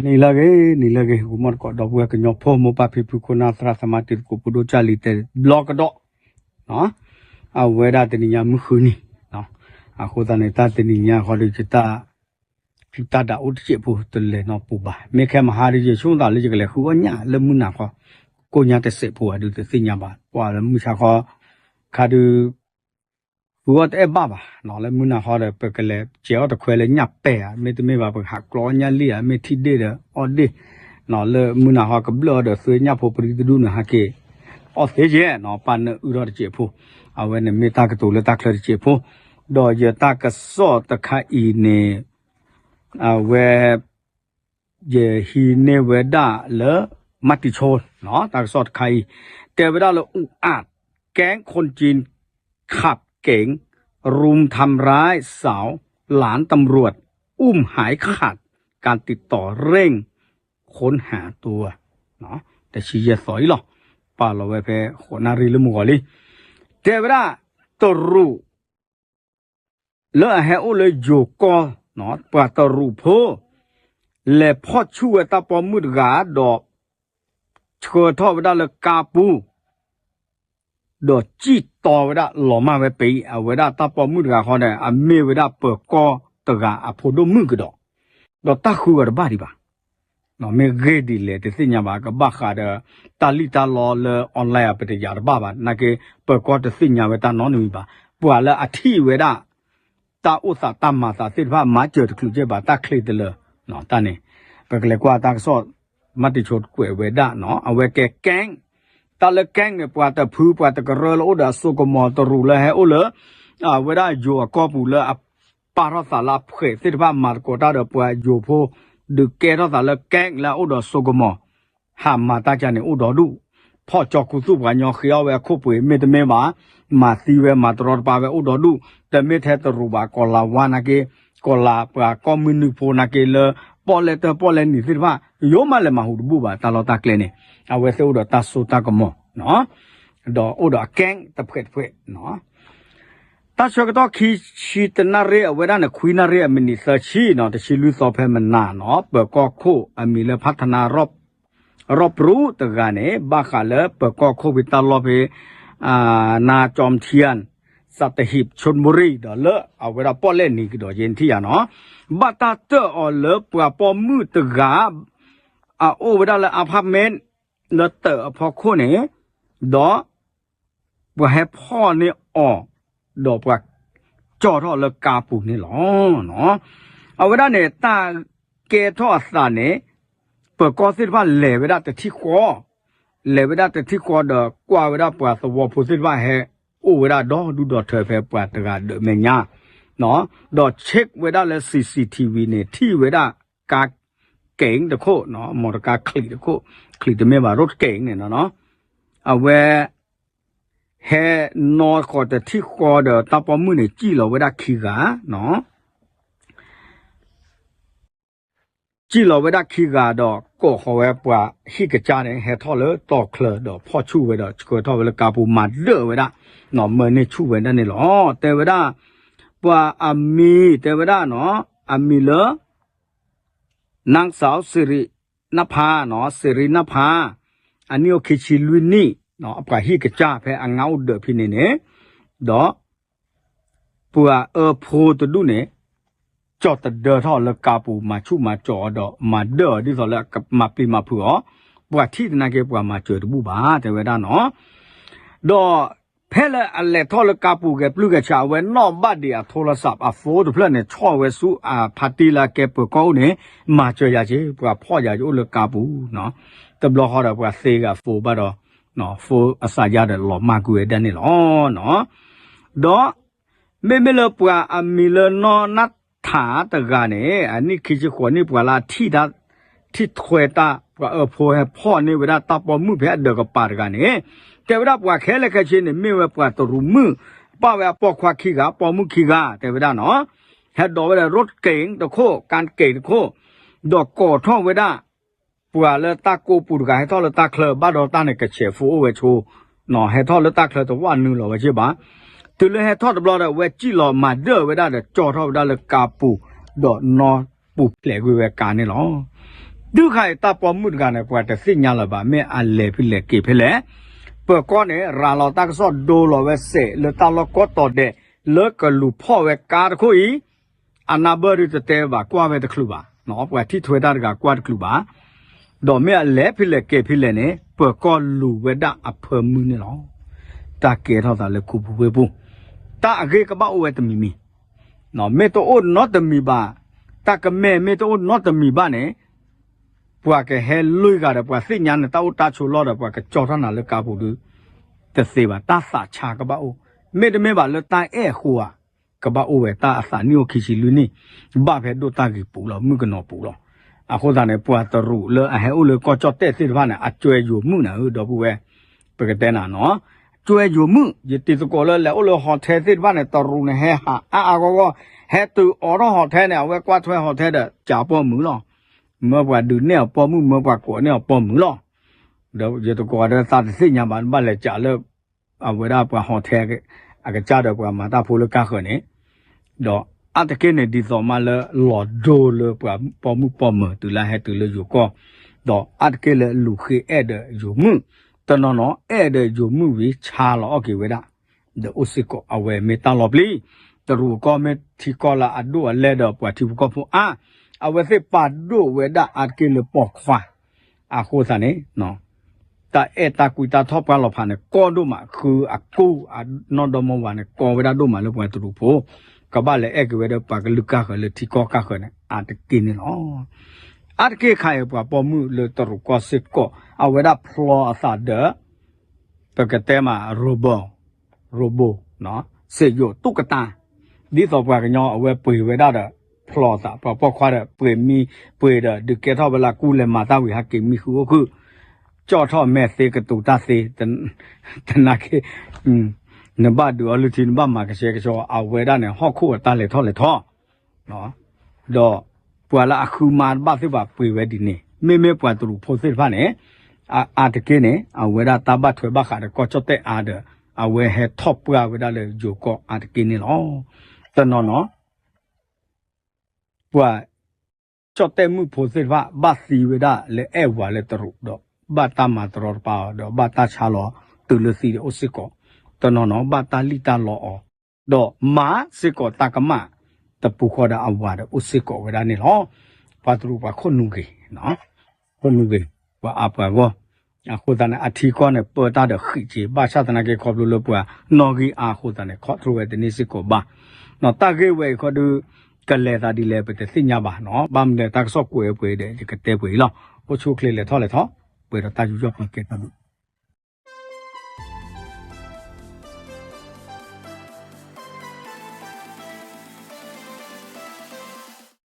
နံၤလၢအဂ့ၤ နံၤလၢအဂ့ၤ ဂီၤမီၢ်သကိး ဒီပုၢ်ဝဲၢ်ကညီဖိ မိၢ်ပၢ်ဖံဖု ခိၣ်နၢ်သရၣ်သမါ တံၤသကိး ပဒိၣ်ကၢ်လံၤ တဲဘျီကဒီး, အဝဲဒၣ်တနံၤညါမုၢ်ဃုနံၤ, အဃိသတးန့ၣ် တၢ်တနံၤညါဃီဒီး ယတၢ် တၢ်ဒၣ်အိၣ်တစဲးဖိ တလဲၤနီၢ်ပူၤဘၣ်. မ့ၢ်ခဲမဟါဒီး ယဆိကမိၣ်သးလၢယကလဲၤဃုအီၣ်ညၣ်လၢမုၢ်နၤခီ, ကိၣ်ညါတစဲးဖိဘၣ်ဒီး တသ့ၣ်ညါဘၣ်. ပှၤလၢမုၢ်ဆါခီ ခါဒုး ဃုအီၣ်တအဲၣ်ဘၣ်ဘၣ်, လၢမုၢ်နၤခီဒီး ပကလဲၤစဲးအီၣ်တခွဲလၢညၣ်ပဲာ်ဧါ, မ့တမ့ၢ်ဘၣ် ပကဟးကျီအီၣ်ညၣ်လံၣ်ဧါ, မ့ၢ်ထံၣ်ဒ့ၣ်ဒီးအီၣ်ဒ့ၣ်, လၢမုၢ်နၤခီကဘျၢၣ်အီၤဒီး သွ့ညၣ်ဖိပရံတဒူၣ်န့ၣ် ဟဲက့ၤအီၣ်သ့ကဲ, ပၢ်နၢအုၣ်ထီၣ်တစဲးဖိ, အဝဲန့ၣ်မ့ၢ်တၢ်ကတိၤလၢတၢ်ချၢတစဲးဖိ, ဒီးယတၢ်ကစီၣ်တခါအံၤန့ၣ် အဝဲ ယဟံးန့ၢ်ဝဲဒၣ်လၢ မၤတံၤဆိ တၢ်ကစီၣ်တခါအံၤ တဲဝဲဒၣ်လၢ อุกอาจ แก๊งคนจีน ขับเก๋ง รุมทำร้ายสาว หลานตำรวจ อุ้มหายขาด การติดต่อเร่งค้นหาตัว တဆံယဲၢ်သီအံၤလီၤ. ပာ်လီၤဝဲဖဲဃိးနၣ်ရံၣ်လၢမုၢ်ဂီၤလံ. တဲဝဲဒၣ် တရူး လၢအဟဲအိၣ်လၢယိၤကီၢ်, ပှၤတရူးဖိ လဲၤဖီၣ်ဆူၣ်ဝဲတၢ်ပိာ်မုၣ်တဂၤဒီး ဆှၢထီၣ်ဝဲဒၣ်လၢကါပူၤ ဒီးစံၣ်တီဝဲဒၣ်လီၤမၢ်ဝဲပံၤ, အဝဲဒၣ်တၢ်ပိာ်မုၣ်တဂၤဃီဒီး အမ့ၢ်ဝဲဒၣ်ပၢၤကီၢ်တဂၤအဖိဒိၣ်မုၣ်ကဒီး, ဒီးတၢ်ဃုဂၤတဘၣ်ဒံးဘၣ်. မ့ၢ်ဂ့ၢ်ဒ်လဲၣ်တသ့ၣ်ညါဘၣ်, ကဘၣ်ဃးဒီး တၢ်လံၣ်တၢ်လီလၢ online အပတယာ်တဘၣ်ဘၣ်, နာ်က့ ပၢၤကီၢ်တသ့ၣ်ညါဝဲတၢ်နီတမံၤဘၣ်. ပှၤလၢအထံၣ်ဝဲဒၣ် တၢ်အိၣ်သးတၢ်မၤသးသ့ၣ်တဖၣ် မၤစၢၤတချုးကဲဘၣ် တၢ်ချ့တလၢ, တၢ်န့ၣ် ပကလဲၤကွၢ်တၢ်ကစီၣ် မၤတံၤဆိကွဲးဝဲဒၣ်နီၤ, အဝဲကဲ gang, တၢ်လၢ gang န့ၣ် ပှၤတဖု ပှၤတကရၢလၢအိၣ်ဒီးအစိကမီၤတရူးလၢဟဲအိၣ်လၢ အဝဲဒၣ်ယိၤအကီၢ်ပူၤလၢအပာ်ထီၣ်သးလၢအဖှဲးသ့ၣ်တဖၣ် မၤသကိးတၢ်ဒီးပှၤယိၤဖိ ဒုးကဲထီၣ်သးလၢ gang လၢအအိၣ်ဒီးစိကမီၤ ဟးမၤတၢ်ကန့ၣ်အိၣ်ဒီဒူၣ်, ဖီၣ်ကၠီခူသူၣ်ပှၤညီဃ့အီၣ်ဝဲအခိၣ်ပှ့ၤ မ့တမ့ၢ်ဘၣ်, မၤသံဝဲမၤတရီတပါဝဲအိၣ်ဒီဒူၣ်, တမ့ၢ်ထဲတရူးဘၣ် ကီၢ်လၤဝါနာ်က့, ကီၢ်လၤပှၤကီၢ်မုၢ်နုာ်ဖိနာ်က့လၢ ပီၣ်လဲၣ်တၢၢ်ပီၣ်လဲၣ်နံၤသ့ၣ်တဖၣ် ယိၤမးလဲၤမၤဟူးတဘူၣ်ဘၣ် တၢ်လီၢ်တၢ်ကျဲန့ၣ်, အဝဲသ့ၣ်အိၣ်ဒီးတၢ်စိတၢ်ကမီၤ ဒီးအိၣ်ဒီးအ gang တဖှဲးတဖှဲး တၢ်ဆၢကတီၢ်ခံဆံတနၣ်ရံၣ် အဝဲဒၣ်န့ၣ် ခွံနၣ်ရံၣ်အမံးနံးသၢဆံနီၤ, တဆံလွံၢ်သီဖဲမနၤနီၤ, ပၢၤကီၢ်ခိၣ်အမံၤလၢ ဖါထနါ ရီၣ်ပြူးတဂၤန့ၣ် ဘၣ်ဃးလၢပၢၤကီၢ်ခိၣ်ဖဲတၢ်လီၢ်ဖဲ နါကၠီထံယၣ် စးတဟံး ဆိမိရံ ဒီးလၢအဝဲဒၣ်ပီၣ်လဲၣ်နံၤကဒီးယဲၢ်ထံၣ်ယၤနီၤ, ဘၣ်တၢ်တၢၣ်အီၤလၢပှၤပိာ်မုၣ်တဂၤ အအိၣ်ဝဲဒၣ်လၢ apartment လၢတၢးအဖီခိၣ်န့ၣ်, ဒီး ပှၤဟဲဖီၣ်န့ၢ်အီၤ, ဒီးပှၤကၠီထီၣ်လၢကါပူၤန့ၣ်လီၤ. အဝဲဒၣ်န့ၣ် တၢ်ကဲထီၣ်အသးန့ၣ် ပၢၤကီၢ်သ့ၣ်တဖၣ်လဲၤဝဲဒၣ်တထံၣ်ဃီ, လဲၤဝဲဒၣ်တထံၣ်ဃီဒီးကွၢ်ဝဲဒၣ်ပှၤသဝီဖိသ့ၣ်တဖၣ်ဟဲအိၣ်ဝဲဒၣ်ဒီဒူၣ်ဒီထၢဖဲပှၤတဂၤဒၢးမဲာ်ညါ, ဒီး check ဝဲဒၣ်လၢ CCTV န့ၣ် ထံၣ်ဝဲဒၣ် ကါက့ၤတခိၣ်, မီတကါချံးတခိၣ်, ချံးတမ့ၢ်ဘၣ် ရိးက့ၤန့ၣ်, အဝဲ ဟဲနီၢ်ဃီၤတထံၣ်ဃီဒီးတၢ်ပိာ်မုၣ်န့ၣ် စံၣ်လီၤဝဲဒၣ်ခံဂၤ စံၣ်လီၤဝဲဒၣ်ခံဂၤဒီး ကိးဃီၤဝဲပှၤဟံၣ်ကစၢ်န့ၣ် ဟဲထီၣ်လၢတီၤချၢဒီးဖီၣ်ဆူၣ်ဝဲဒီးဆှၢထီၣ်ဝဲလၢကါပူၤမၤဒၢၣ်ဝဲဒၣ်, မၢန့ၢ်ဆူၣ်ဝဲဒၣ်န့ၣ်လီၤ. တဲဝဲဒၣ် ပှၤအမံၤ တဲဝဲဒၣ်နီၤ, အမံၤလၢ နၢင်းစၢဝ်စံရံးနၢ်ဖါနီၤ, စံရံးနၢ်ဖါ, အနံၣ်အိၣ်ခံဆံလွံၢ်နံၣ်, အပှၤဟံၣ်ကစၢ်ဖဲအငါအိၣ်ဒၢးဖဲန့ၣ်န့ၣ်, ဒီး ပှၤအၢဖိတဒူၣ်န့ၣ် ကၠီၤတဒၢထီၣ်လၢကါပူၤ မၤဆူၣ်မၤကၠီၤအီၤဒီး မၤဒၢၣ်အီၤဒ်သိးလၢကမၤပျံၤမၤဖုးအီၤ, ပှၤထံၣ်သနာ်က့ ပှၤမၤစၢၤတဘူၣ်ဘၣ် တဲဝဲဒၣ်နီၤ. ဒီး ဖဲလၢအလဲၤထီၣ်လၢကါပူၤဂဲၤပျုၢ်ဂဲၤဆှး အဝဲနီၣ်ဘၣ်ဒံးအထိလၢစးအ phone တဖျၢၣ်န့ၣ် ဆီၣ်ဝဲဆူအဖါတံၢ်လၢအကဲပၢၤကီၢ်အိၣ်န့ၣ်, မၤစၢၤယၤက့ၤ ပှၤဖီၣ်ယၤက့ၤအိၣ်လၢကါပူၤ, တဘျီဃီဒီးပှၤသ့ဂၤ phone ဘၣ်ဒီး phone အစးယါဒီးလီၤမၢ်ကွံာ်ဝဲဒၣ်န့ၣ်လီၤ. ဒီး မ့မ့ၢ်လၢပှၤအမံၤလၢနီၢ်နၢ်ထၣ်တဂၤန့ၣ် အနံၣ်ခံဆံဃိးနံၣ် ပှၤလၢအထံၣ်တၢ် ထံၣ်ထွဲတၢ် ပှၤအၢဖိဟဲဖီၣ်န့ၢ်ဝဲဒၣ်တၢ်ပိာ်မုၣ်ဖဲအဒၢးကပၤတဂၤန့ၣ်, တဲဝဲဒၣ်ပှၤခဲလၢာ်ခဲဆ့န့ၣ် မ့ၢ်ဝဲပှၤတရူးမုၣ်, ပာ်ဝဲအပိာ်ခွါခံဂၤ ပိာ်မုၣ်ခံဂၤ တဲဝဲဒၣ်နီၤ, ဟဲဒိးဝဲဒၣ် ရိးက့ၤတခိၣ် ကါက့ၤတခိၣ်, ဒီးကိးထီၣ်ဝဲဒၣ် ပှၤလၢတၢ်ကိးပူၤတဂၤ ဟဲထီၣ်လၢတၢ်ချၢ ဘၣ်ဒီးတၢ်န့ၣ် ကဆဲး phone အိၣ်ဝဲဆိ ဟဲထီၣ်လၢတၢ်ချၢတဝၣ်နုာ်လီၤဝဲက့ၤဘၣ်. တုၤလၢဟဲထီၣ်တဘျီဒီး အဝဲစံၣ်လီၤမၤဒၢၣ်ဝဲဒၣ်ဒီး ကၠီထီၣ်ဝဲဒၣ်လၢကါပူၤ, ဒီးနီၢ်ပူၤဖျဲးကွံာ်ဝဲကါန့ၣ်လီၤ. တုၤခါအံၤတၢ်ပိာ်မုၣ်တဂၤန့ၣ် ပှၤတသ့ၣ်ညါလၢၤဘၣ် မ့ၢ်အလဲၤဖဲလဲၣ်က့ၤဖဲလဲၣ်. ပၢၤကီၢ်န့ၣ် ရၤလီၤတၢ်ကစီၣ်ဒိလီၤဝဲစဲးလၢတၢ်လီၢ်ကီၢ်တီၤဒဲး လၢကလူၤဖီၣ်ဝဲကါတခိၣ်အံၤ အနၢ်ဘၢၣ်ဒုတတဲဘၣ် ကွၢ်ဝဲတချုးဘၣ်, ပှၤထံၣ်ထွဲတၢ်တဂၤကွၢ်တချုးဘၣ်, ဒီးမ့ၢ်အလဲၤဖဲလဲၣ်က့ၤဖဲလဲၣ်န့ၣ် ပၢၤကီၢ်လူၤဝဲဒၣ်အဖၢမုၢ်န့ၣ်လီၤ. တၢ်ကဲထီၣ်သးလၢခူပူၤဝ့ၢ်ပူၤ, တၢ်အဂ့ၢ်ကဘၣ်အိၣ်ဝဲတမံၤမံၤ, မ့ၢ်တအိၣ်နီတမံၤဘၣ်, တၢ်ကမဲာ်မ့ၢ်တအိၣ်နီတမံၤဘၣ်န့ၣ် ပှၤကဟဲလွံၢ်ဂၤဒီး ပှၤသ့ၣ်ညါနတၢ်အိၣ်တၢ်ဆိးလီၢ်ဒီး ပှၤကကၠီထီၣ်နၤလၢကါပူၤဒု တသ့ဘၣ်, တၢ်သးဆါကဘၣ်အိၣ်, မ့တမ့ၢ်ဘၣ်လၢတၢ်အဲၣ်အဃိဧါ, ကဘၣ်အိၣ်ဝဲတၢ်အသးနံၣ်အိၣ်ခံဆံလွံၢ်နံၣ်, ဘၣ်ဖဲဒိၣ်တၢ်ဂ့ၤပူၤလီၤ မုၣ်ကနီၤပူၤလီၤ. အဃိသတးန့ၣ် ပှၤတရူးလၢအဟဲအိၣ်လၢကီၢ်ကၠီၣ်တဲၣ်သ့ၣ်တဖၣ်န့ၣ် အကွဲယိၤမုၣ်နၤဧၢ ဒီပုၢ်ဝဲၢ်, ပကတဲနၤနီၤ, ကွဲယိၤမုၣ် ယတံၤသကိးလၢလဲၤအိၣ်လၢ hotel သ့ၣ်တဖၣ်န့ၣ် တရူးန့ၣ်ဟဲဟးအါအါဂီၢ်ဂီၢ်, ဟဲတုၤအိးထီၣ် hotel န့ၣ် အဝဲကွၢ်ထွဲ hotel ဒီး ကးပိာ်မုၣ်လီၤ. မၢပှၤဒုးနဲၣ်အီၤပိာ်မုၣ် မၢပှၤကိးန့ၢ်အီၤပိာ်မုၣ်လီၤ. ဒီးယတံၤသကိးဒီးသးတသ့ၣ်ညါဘၣ် ဘၣ်လဲၤကးလၢ အဝဲဒၣ်ပှၤ hotel အကစၢ်ဒီးပှၤမၤတၢ်ဖိလၢကါဃၢၤန့ၣ်, ဒီးအါတက့ၢ်န့ၣ် ဒ်သိးမးလၢလီၤဒိလၢပှၤပိာ်မုၣ်ပိာ်မၢၤတုၤလၢဟဲတုၤလၢယိၤကီၢ်, ဒီးအါတက့ၢ်လၢလူၤဃ့အဲၣ်ဒီးယိၤမုၣ်, တနီၤနီၤ အဲၣ်ဒီးယိၤမုၣ်ဝံၤ ဆါလီၤအီၣ်က့ၤဝဲဒၣ် ဒီးအိၣ်စ့ၢ်ကီး အဝဲမ့ၢ်တၢ်လီၤပျံၤ, တရူးကီၢ်မ့ၢ်ထံကီၢ်လၢအဒိၣ်အလဲၢ်ဒီးပှၤထံဖိကီၢ်ဖိအါ, အဝဲသ့ၣ်ပာ်ဒိၣ်ဝဲဒၣ်အါတက့ၢ်လၢပိာ်ခွါ, အဃိသတးန့ၣ် တၢ်အဲၣ်တၢ်ကွံတၢ်ထီၣ်ပှၢ်လီၤဖးန့ၣ် ကီဒိၣ်မး ဃုအကိၢ်အနီၢ်ဒီမါဝၤန့ၣ် ကီဝဲဒၣ်ဒိၣ်မးလၢပှၤတရူးဖိ, ကဘၣ်လဲၤအဲၣ်က့ၤဝဲဒီးပှၤကလုာ်ကါဃၢၤလၢထံကီၢ်ကါဃၢၤန့ၣ် အါတက့ၢ်န့ၣ်လီၤ. အါတက့ၢ်ခါအံၤ ပှၤပိာ်မုၣ်လၢတရူးကီၢ်စ့ၢ်ကီး အဝဲဒၣ်ဖျီအသးဒီး ပကတဲမး robot, robot, စက်ရုပ် ตุ๊กตา, ဒ်သိးပှၤကညီအဝဲပှ့ၤဝဲဒၣ်ဒီး ဖျီအသး, ပှၤပိာ်ခွါဒီးပှ့ၤမံ, ပှ့ၤဒီးဒုးကဲထီၣ်ဝဲလၢကူလဲၤမၤတၢ်ဝံၤ ဟးက့ၤမံဃုာ်အိၣ်ဃုာ်, ကၠီၣ်ထီၣ်မဲာ်သ့ကတိၤတၢ်သ့, တနာ်က့ နဘၣ်ဒုးအီလုၢ်ထံ နဘၣ်မၤကဆှဲကဆှီ အဝဲဒၣ်န့ၣ် ဟီၣ်ခိၣ်အတၢ်လဲၤထီၣ်လဲၤထီ ဒီးပှၤလၢအဃုမါတဘၣ်သ့ၣ်တဖၣ်ပှ့ၤဝဲဒ်န့ၣ် မ့မ့ၢ်ပှၤတရူးဖိသ့ၣ်တဖၣ်န့ၣ် အါတက့ၢ်န့ၣ် အဝဲဒၣ်တၢ်ဘၣ်ထွဲဘၣ်ဃးဒီးကီၢ်ကၠီၣ်တဲၣ်အါဒီး အဝဲဟဲထီၣ်ပှၢ်ဝဲဒၣ်လၢယိၤကီၢ်အါတက့ၢ်န့ၣ်လီၤ. တနီၤနီၤ ပှၤကၠီၣ်တဲၣ်မုၣ်ဖိသ့ၣ်တဖၣ် ဘၣ်သံဝဲဒၣ်လၢအဲၣ်ဝၤလၢတရူးဒီး ဘၣ်တၢ်မၤတရီတပါအီၤ ဒီးဘၣ်တၢ်ဆါလီၤတုၤလၢသံဒီးအိၣ်စ့ၢ်ကီး, တနီၤနီၤ ဘၣ်တၢ်လံၣ်တၢ်လီအီၤ ဒီးမၤစ့ၢ်ကီးတၢ်ကမၣ် တပူၤဃီဒီးအဝၤဒီးအိၣ်စ့ၢ်ကီးဝဲဒၣ်န့ၣ်လီၤ. ပှၤတရူးပှၤခိၣ်နူာ်ဂ့ၤ, ခိၣ်နူာ်ဂ့ၤ, ပှၤအါပှၤဂီၢ်, အဃိသတးန့ၣ် အထံကီၢ်န့ၣ် ပၢတၢ်ဒီးဃံးက့ၤ ဘၣ်ဆၣ်သနာ်က့ခီဖျိလၢပှၤနီၣ်ဂံၢ်အါအဃိသတးန့ၣ် control ဝဲတန့ၢ်စ့ၢ်ကီးဘၣ်. တၢ်ဂ့ၢ်ဝဲအံၤဃီဒုး ကလဲၤသးဒ်လဲၣ် ပတသ့ၣ်ညါဘၣ်နီၤ, ဘၣ်မနုၤလဲၣ် တၢ်ကစီၣ်ကွဲးပှဲၤဒီး ယကတဲပှဲၤအံၤလီၤ. အိၣ်ဆူၣ်အိၣ်ချ့လဲၤထီၣ်လဲၤထီ, ပှဲၤဒီးတၢ်ယူးယီၣ်ပှဲၤကဲတၢ်ဒုး